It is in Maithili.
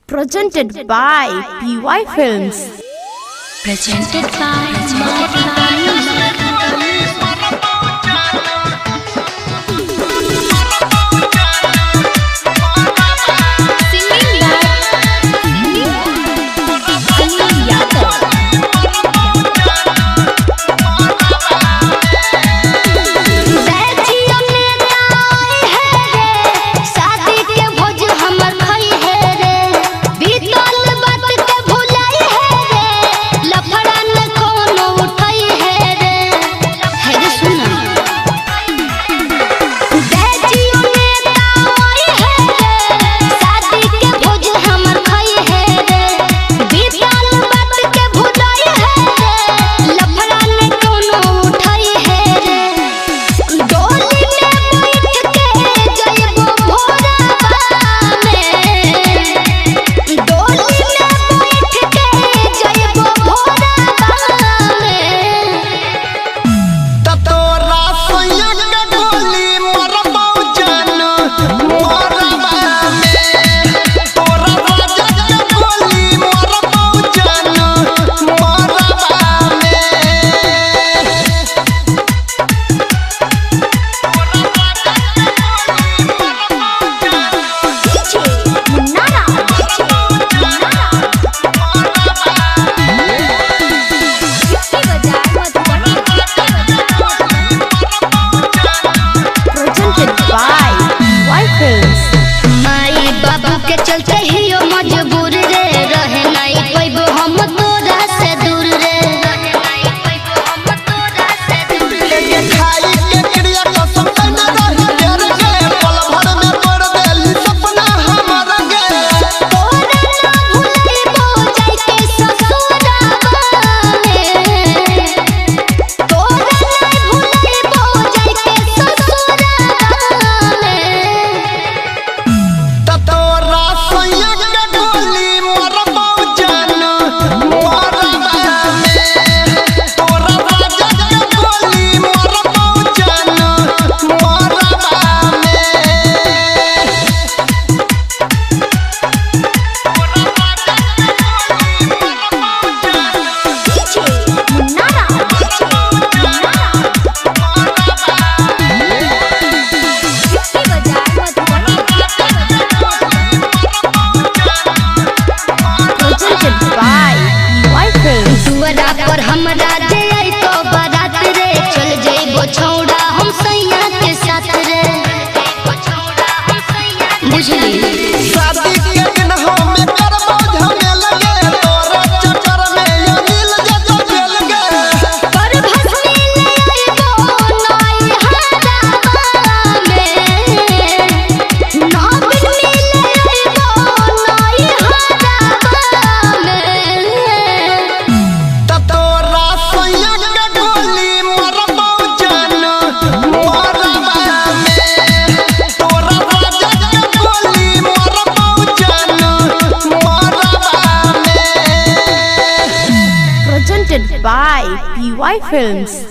Presented by PY Films. Presented by Marika Music. Singing by Anil Yadav. बैठियो नेता आए है रे, शादी के भोज हमर खई है रे, बीतल बात के भुलाई है रे, लफड़ा न कोनो उठई है रे। है रे सुना। बैठियो नेता आए है रे, शादी के भोज हमर खई है रे, बीतल बात के भुलाई है रे, लफड़ा न कोनो उठई है रे। डोली में बैठ के जइबो भोरवा में, डोली में बैठ के जइबो भोरवा में। तोरा सैया के गोली मरबौ जान मरबा में, तोरा राजा के गोली मरबौ जान मरबा में। Presented by PY Films. माई बाबू के चलते ही यो मजबूर रे, रहे नहीं पैबो हम तोरा से दूर रे। लेके खाई के क्रिया कसम तैने रही प्यार के, पल भर में तोड़ देली सपना हमर गे। तोरा ना भुलैबो जाइके ससुरावा में, तोरा ना भुलैबो जाइके ससुरावा में। तोरा सैया के गोली मरबौ जान मरबा में, तोरा राजा के गोली मरबौ जान मरबा में। Presented by PY Films. दुअरा पर हमरा जे अइतो बारात रे, चल जइबो छौड़ा हम सैया के साथ रे। बुझली शादी के दिन हमें करबौ झमेल गे, तोरा चक्कर में ये मिल जजो जेल गे। पर भस्मी ले अइबो नाई हरावा में, नागिन मिले अइबो नाई हरावा में। तोरा सैया के गोली मरबौ जान मरबा में, तोरा राजा के गोली मरबौ जान मरबा में। Presented by PY Films.